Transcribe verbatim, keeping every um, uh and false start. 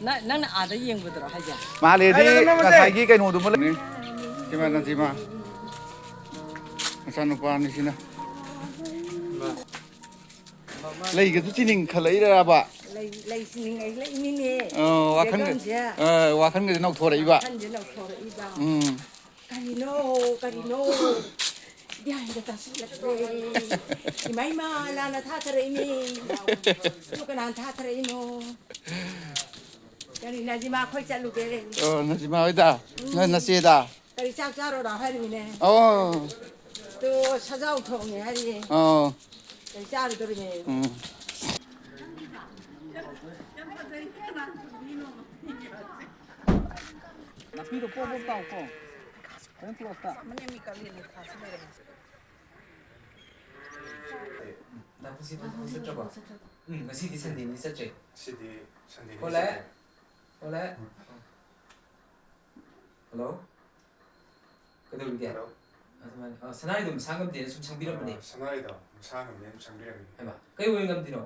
ꯅ-, ꯅꯪꯅ ꯑꯥꯗ ꯌꯦꯡꯕꯗꯨꯔꯣ ꯍꯥꯏꯁꯦ? ꯃꯥꯂꯦꯗꯤ ꯉꯁꯥꯏꯒꯤ ꯀꯩꯅꯣꯗꯨꯃ ꯂꯩ꯫ ꯁꯤꯃ ꯅꯖꯤꯃꯥ꯫ ꯃꯆꯥꯅꯨꯄꯥꯅꯤ ꯁꯤꯅ꯫ ꯂꯩꯒꯁꯨ ꯆꯤꯅꯤꯡꯈꯠꯂꯛꯏꯔꯕ? ꯂꯩ, ꯂꯩ ꯆꯤꯅꯤꯡꯉꯛꯏꯅꯤꯅꯦ꯫ ꯑꯣ, ꯋꯥꯈꯜꯒ-, ꯕꯦꯒꯝꯁꯦ꯫ ꯑ, ꯋꯥꯈꯜꯒꯁꯦ ꯅꯧꯊꯣꯔꯛꯏꯕ꯫ ꯋꯥꯈꯜꯁꯦ ꯅꯧꯊꯣꯔꯛꯏꯕ꯫ ꯎꯝ꯫ ꯀꯔꯤꯅꯣ, ꯀꯔꯤꯅꯣ? ꯒ꯭ꯌꯥꯟꯒ ꯇꯥꯁꯤꯜꯂꯛꯇ꯭ꯔꯦ꯫ ꯏꯃꯥ, ꯏꯃꯥ, ꯂꯥꯟꯅ ꯊꯥꯊꯔꯛꯏꯅꯦ꯫ ꯑꯗꯨ ꯀꯅꯥꯅ ꯊꯥꯊꯔꯛꯏꯅꯣ? ꯀꯔꯤ, ꯅꯖꯤꯃꯥ ꯈꯣꯏ ꯆꯠꯂꯨꯒꯦ꯫ ꯑꯣ, ꯅꯖꯤꯃꯥ ꯍꯣꯏꯗ? ꯎꯝ꯫ ꯅꯣꯏ ꯅꯆꯦꯗ? ꯀꯔꯤ ꯆꯥꯛ ꯆꯥꯔꯣꯔꯥ ꯍꯥꯏꯔꯤꯃꯤꯅꯦ꯫ ꯑꯣ꯫ ꯇꯨ ꯁꯖꯥꯎ ꯊꯣꯡꯉꯦ ꯍꯥꯏꯔꯤꯌꯦ꯫ ꯑꯣ꯫ ꯀꯔꯤ ꯆꯥꯔꯨꯗꯣꯔꯤꯃꯦ? ꯎꯝ꯫ ꯅꯥꯄꯤꯗꯣ ꯄꯣꯞ ꯄꯣꯞ ꯇꯥꯎꯀꯣ꯫ ꯐꯖꯅ ꯄꯨꯔꯛꯇ꯫ ꯆꯥꯃꯟꯅꯦ ꯃꯤ ꯀꯥꯂꯦꯟꯒꯤ ꯊꯥꯁꯤ ꯂꯩꯔꯦ꯫ ꯗꯥ ꯄꯨꯟꯁꯤ ꯊꯕꯛ ꯆꯠꯇ꯭ꯔꯕꯣ? ꯎꯝ, ꯉꯁꯤꯗꯤ ꯁꯟꯗꯦꯅꯤ ꯆꯠꯇ꯭ꯔꯦ꯫ ꯁꯤꯗꯤ ꯁꯟꯗꯦꯅꯤ ꯍꯣꯂꯦ꯫ ꯆꯠꯇ꯭ꯔꯦ꯫ ꯍꯣꯂꯦ꯫ ꯍꯜꯂꯣ? ꯀꯩꯗꯧꯔꯤꯒꯦ? ꯍꯜꯂꯣ꯫ ꯑꯗꯨꯃꯥꯏꯅ, ꯑ, ꯁꯅꯥꯔꯩꯗꯣ ꯃꯁꯥ ꯉꯝꯗꯦꯅ ꯁꯨꯝ ꯁꯪꯕꯤꯔꯝꯕꯅꯦ꯫ ꯑ, ꯁꯅꯥꯔꯩꯗꯣ ꯃꯁꯥ ꯉꯝꯗꯦꯅ ꯁꯨꯝ ꯁꯪꯕꯤꯔꯝꯕꯅꯦ꯫ ꯍꯩꯃꯥ, ꯀꯩ ꯑꯣꯏ ꯉꯝꯗ꯭ꯔꯤꯅꯣ?